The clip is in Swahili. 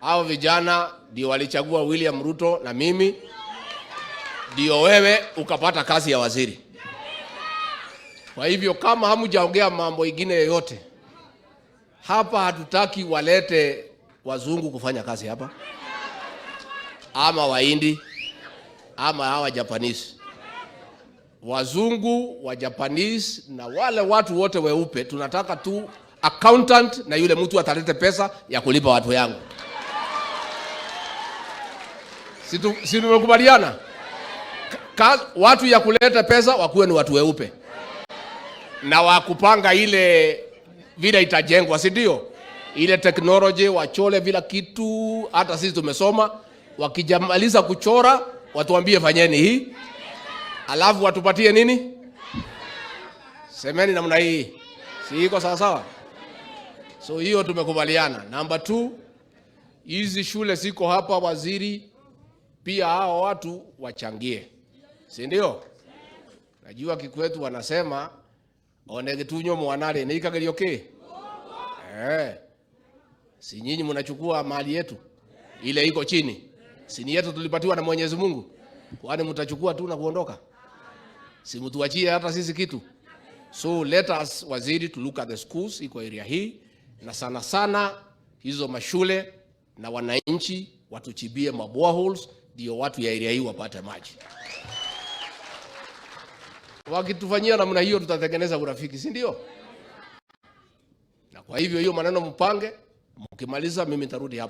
Hao vijana ndio walichagua William Ruto na mimi ndio wewe ukapata kazi ya waziri. Kwa hivyo kama hamjaongea mambo ingine yoyote hapa, hatutaki walete wazungu kufanya kazi hapa ama Wahindi ama hawa Japanese. Wazungu wa Japanese na wale watu wote weupe, tunataka tu accountant na yule mtu atalete pesa ya kulipa watu yangu. Si tumekubaliana? Watu ya kuleta pesa wakuwe ni watu weupe na wakupanga ile vile itajengwa, si ndio? Ile technology wachore vila kitu, hata sisi tumesoma. Wakijamaliza kuchora watuambie fanyeni hii, alafu watupatie nini? Semeni namna hii, si iko sawa sawa? So hiyo tumekubaliana. Number 2, hizi shule ziko hapa, waziri pia hao watu wachangie, si ndio? Najua kikwetu wanasema one gitunyo mwanare ni ikagerio ki. Si nyinyi mnachukua mali yetu ile iko chini, si ni yetu tulipatiwa na Mwenyezi Mungu? Kwani mtachukua tu na kuondoka? Si mtuachie hata sisi kitu. So let us, waziri, to look at the schools iko area hii, na sana sana hizo mashule na wananchi watuchibie maboreholes ndio watu ya area hii wapate maji. Wakitufanyia namna hiyo tutatengeneza urafiki, si ndio? Na kwa hivyo hiyo maneno mpange, mkimaliza mimi nitarudi hapa.